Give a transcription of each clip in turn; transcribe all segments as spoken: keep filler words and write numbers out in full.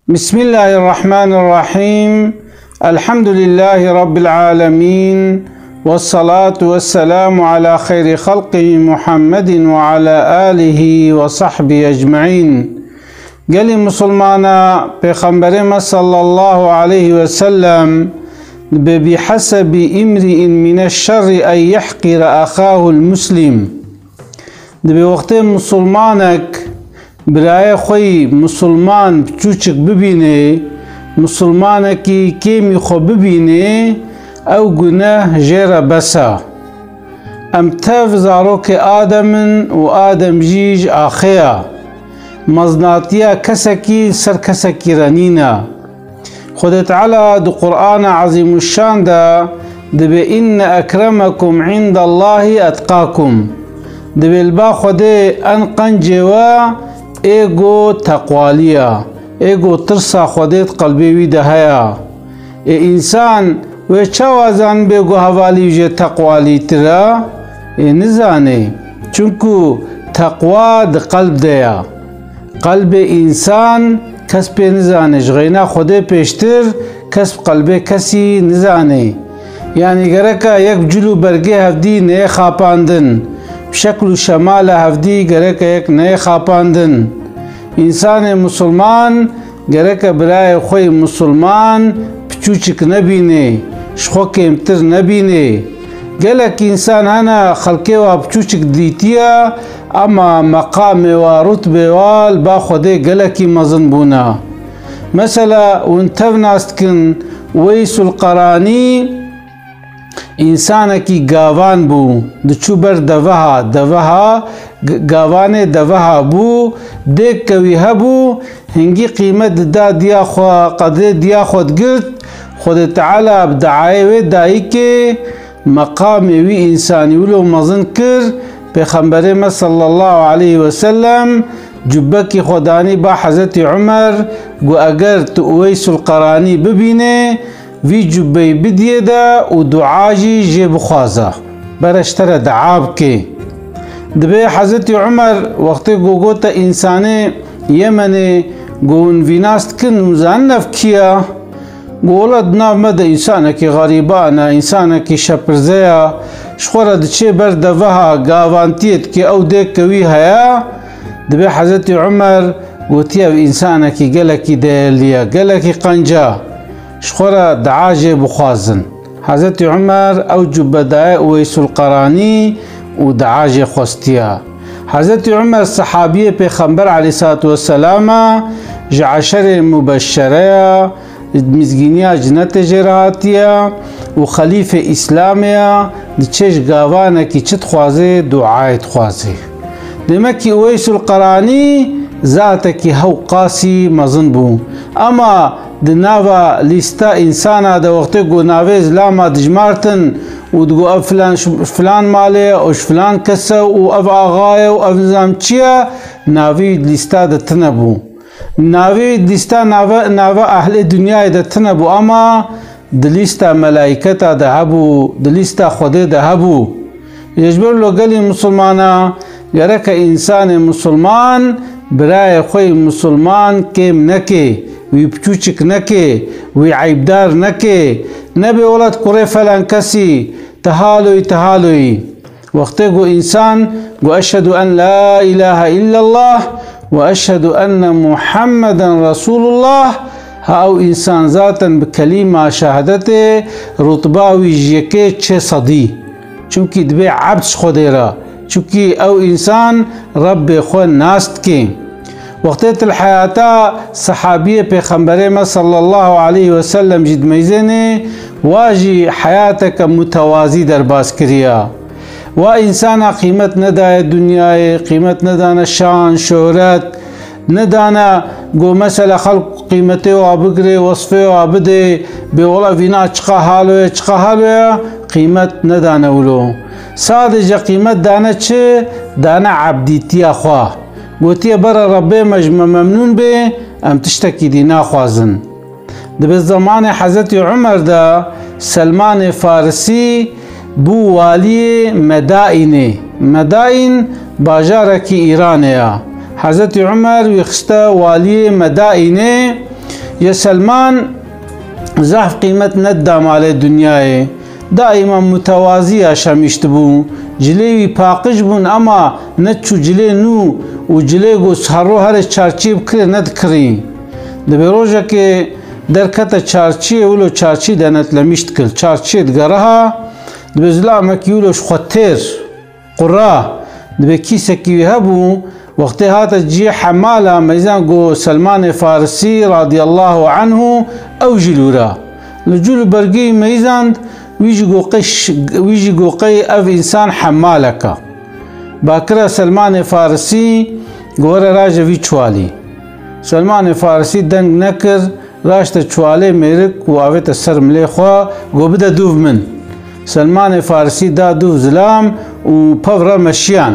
بسم الله الرحمن الرحيم. الحمد لله رب العالمين. والصلاة والسلام على خير خلقه محمد وعلى آله وصحبه أجمعين. Gelî Musulmana, Pêxemberê me sallallahu aleyhi ve sellem dibe: "Bihasebi imri'in mine şerri en yehqira ahahu'l muslim." Dibê wextê musulmanek birayê xwe yî musulman piçûçik bibînê, musulmanekî kêmî xwe bibînê, ew guneh jê re bes e. Em tev zarokê Adem in û Adem jî ji axê ye. Mezinatiya kesekî li ser kesekî re nîne. Xwedê Teala di Qur'ana Ezîmuşşan de dibê: "Inne ekremekum indallahî etqakum." Dibê li ba Xwedê en qencê we ê ku teqwalî ye, ê ku tirsa Xwedê di qelbê wî de heye. Ê însan wê çawa zanibê ku hevalî wî jê teqwalîtir e? Ê nizanê. Çunku teqwa di qelb de ye. Qelbê însan kes pê nizane, ji xeyna Xwedê pêştir kes bi qelbê kesî nizane. Yanî gereke yek bi cil û bergê hevdî neyê xapandin, bi şekl û şemala hevdî gereke yek neyê xapandin. Însanê musulman gereke birayê xwe yê musulman piçûçik nebînê, ji xwe kêmtir nebînê. Gelek însan hene xelkê wa piçûçik dîtiye, ema meqamê wa, rutbê wa li ba Xwedê gelekî mezin bûne. Mesela, hûn tev nas dikin, Uweysul Qeranî însanekî gavan bû, diçû ber deveha, deveha, g-, gavanê deveha bû, dêk ke wî hebû, hingî qîmet dida diya xwe, qedrê diya xwe digirt, Xwedê Teala bi deayê wê dayikê meqamê wî însanî wilo mezin kir, Pêxemberê me sallallahu aleyhi ve sellem cubbekî xwe danî ba Hezretî Umer, got: "Eger tu Uweysul Qeranî bibînê, vî cubbeyî bidiyê de û dua jî jê bixwaze. Bere ji te re dua bike." Dibê Hezretî Umer wextê ku gote însanê Yemenê, got: "Hûn vî nas dikin, hûn zanin ev kî ye?" Got: "Wela di nav me de însanekî xerîban e, însanekî şepirze ye, ji xwe re diçê ber deveha, gavantiyê dike, ew dêk ke wî heye." Dibê Hezretî Umer gotiye: "Ev însanekî gelekî değerli ye, gelekî qenc e, ji xwe re dua jê bixwazin." Hezretî Umer ew cubbe daye Uweysul Qeranî û dua jê xwestiye. Hezretî Umer sehabiyê Pêxember aleyhissalatu vesselam e, ji eşerê mubeşşere ye, mizgîniya cinetê jê re hatiye û xelîfê Îslamê ye, diçe ji gavanekî çi dixwaze, duayê dixwaze. Demekî Uweysul Qeranî zatekî hewqasî mezin bû. Ema di nava lîsta însana de wextê ku navê zilama dijmartin û digot ev filan, filan malê ye û ji filan kes e û ev axa ye û ev nizam çi ye, navê wî di lîsta de tine bû. Navê wî di lîsta nave, nave ehlê dinyayê de tine bû, ema di lîsta melaîketa de hebû, di lîsta Xwedê de hebû. Ji ber lo gelî misilmana, gereke însanê misilman birayê xwe yê misilman kêm neke, wî piçûçik neke, wî eybdar neke. Nebe welat kurê felan kesî, tehaloyî, tehaloyî. Wextê ku însan got, "Eşhedû en la îlahe îllallah ve eşhedû enne Muhammeden Resûlullah", ha ew însan zaten bi kelîma şehadetê rutba wî ji yekê çê sedî. Çimkî dibê ebd ji Xwedê re. Çimkî ew însan Rebbê xwe nas dike. Wextê tu li heyata sehabiyê Pêxemberê me sallallahu aleyhi ve sellem jî dimeyzênê, wa jî heyateke mutewazî derbas kiriye. Wa însana qîmet nedaye dinyayê, qîmet nedane şan, şohret, nedane ku mesela xelk qîmetê wa bigire, wesfê wa bide, bê wela vîna çiqa halo ye, çiqa halo ye, qîmet nedane wilo. Sadece qîmet dane çi? Dane ebdîtiya xwe. Gotiye, "Bere Rebbê me ji me memnûn bê, em tiştekî dî naxwazin." Di bi zemanê Hezretî Umer de Selmanê Farisî bû waliyê Medaînê. Medaîn bajarekî Îranê ye. Hezretî Umer wî xiste waliyê Medaînê. Yê Selman zehf qîmet nedida malê dinyayê. Daîma mutewazî yaşamîş dibû. Cilê wî paqij bûn, ema neçû cilê nû û cilê ku herro herê çarçiyê bikirê nedikirî. Dibê rojekê derkete çarçiyê, wilo çarçî denetlemîş dikir. Çarçiyê digeriha, dibê zilamekî wilo ji xwe têr, qura, dibê kîsekî wî hebû, wextê hate cihê hemala meyzan got Selmanê Farisî radiyallahu anhu ew jî li wira. Li cû li bergî meyzand, wî jî got qey ş-, wî jî got qey ev însan hemalek e. Bakira Selmanê Farisî got were raje vî çwalî. Selmanê Farisî deng nekir, raşte çwalê mêrik û avête ser milê xwe, got bide dûv min. Selmanê Farisî da dûv zilam û pev re meşiyan.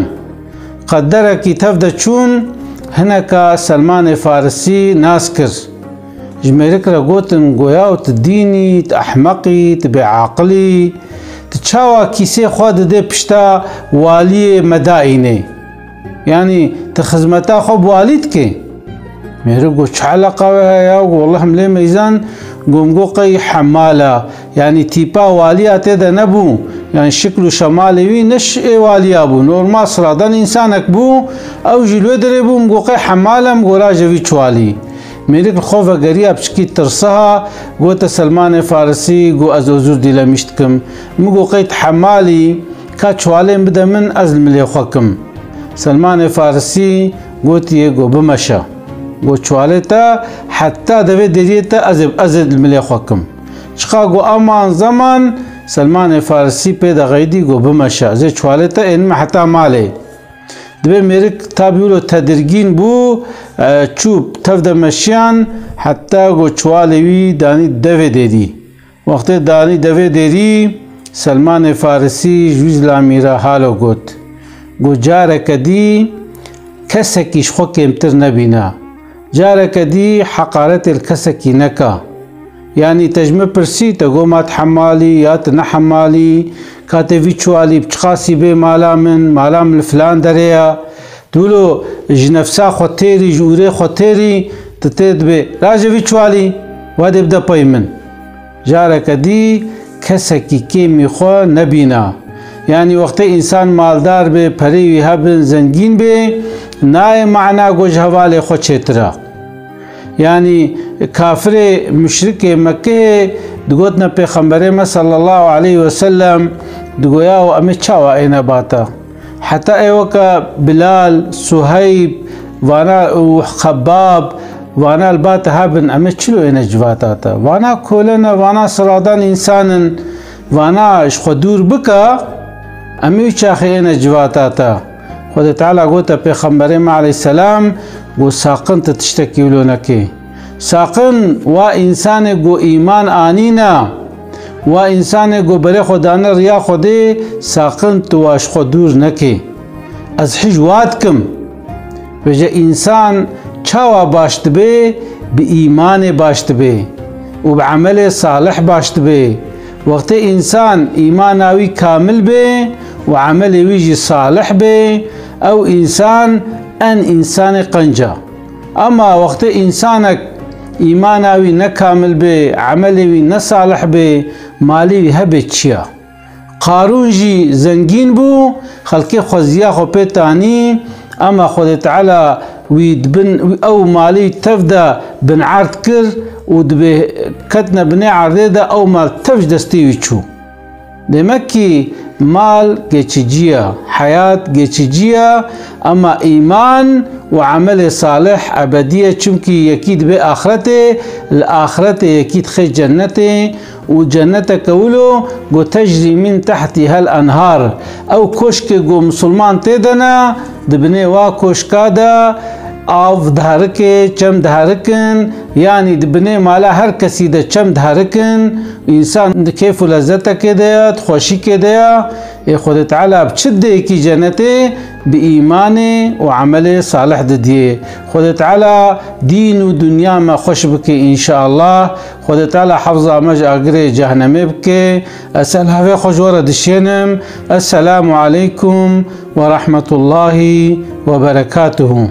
Qederekî tev de çûn, hineka Selmanê Farisî nas kir. Ji mêrik re gotin, goya û tu dînî, tu ehmeqî, tu bêaqilî, tu çawa kîsê xwe didê pişta waliyê medaînê? Yanî tu xizmeta xwe bi walî dikê? Mêrik got, çi eleqa we heye ya? Got, wellah em lê meyzan, got, min got qey hemala. Yanî tîpa waliya tê de nebû. Yanî şikl û şemalê wî ne ş-, ê waliya bû. Normal, sıradan însanek bû. Ew jî li wê derê bû, min got qey hemala, min got raje vî çwalî. Mêrik li xwe vegeriya piçikî tirsiha, gote Selmanê Farisî, got ez ozûr dîlemîş dikim. Min got qey tu hemalî, ka çwalên bide min, ez li milê xwe kim. Selmanê Farisî gotiye, got bimeşe. Got çwalê te heta devê deriyê te ez ê, ez ê li milê xwe kim. Çiqa got aman zeman, Selmanê Farisî pê de xeydî, got bimeşe. Ez ê çwalê te ênime heta malê. Dibê mêrik tabî wilo tedirgîn bû, e, çû tev de meşiyan heta got çwalê wî danî devê derî. Wextê danî devê derî, Selmanê Farisî ji wî zilamî re halo got. Got careke dî kesekî ji xwe kêmtir nebîne. Careke dî heqaretê li kesekî neka. Yanî te ji min pirsî, te got ma tu hemalî ya tu ne hemalî, ka tê vî çwalî bi çiqasî bê mala min, mala min li filan derê ye. Tu wilo ji nefsa xwe têrî, ji ûrê xwe têrî, tu tê dibê raje vî çwalî, wa dê bide pey min. Careke dî kesekî kêmî xwe nebîna. Yanî wextê însan maldar bê, perê wî hebin, zengîn bê, nayê mana got ji hevalê xwe çêtir e. Yanî kafirê muşrikê Mekkehê digotine Pêxemberê me sallallahu aleyhi ve sellem, digoya û em ê çawa êne ba te? Heta ê weke Bilal, Suheyb, vana û Xebbab, vana li ba te hebin, em ê çilo êne civata te? Vana kole ne, vana siradan însan in, vana ji xwe dûr bike, em ê wî çaxê êne civata te. Xwedê Teala gote Pêxemberê me aleyhisselam, got saqin tu tiştekî wilo nekê. Saqin wa însanê ku îman anîne, wa însanê ku berê xwe dane riya Xwedê, saqin tu wa ji xwe dûr nekê. Ez hîç wa dikim. Vêje însan çawa baş dibe? Bi îmanê baş dibe û bi emelê salih baş dibe. Wextê însan îmana wî kamil be û emelê wî jî salih be, ew însan en însanê qenc e. Ema wextê însanek îmana wî ne kamil bê, emelê wî ne salih bê, malê wî hebe çi ye? Qarûn jî zengîn bû, xelkê xweziya xwe pê tanî, ema Xwedê Teala wî di bin, ew malê wî tev de binerd kir û dibê ketine binê erdê de ew mal tev ji destê wî çû. Demek ki mal geçici ye, heyat geçici ye, ama îman û emelê salih ebedî ye, çimkî yekî dibe axretê, li axretê yekî dixê cennetê û cenneteke wilo ku tecrî min tehtîhel enhar. Ew koşkê ku misilman tê de ne, di binê wa koşka de av diherike, çem diherikin, yanî di binê mala her kesî de çem diherikin, însan di kêf û lezzetekê de ye, di xweşîkê de ye. Ê Xwedê Teala bi çi didê yekî cennetê? Bi îmanê û emelê salih didiyê. Xwedê Teala dîn û dinya me xweş bike înşeallah. Xwedê Teala hefza me ji agirê cehnemê bike. Ez selavê xwe ji we re dişênim. Esselamu aleykum ve rahmetullahi ve berekatuhu.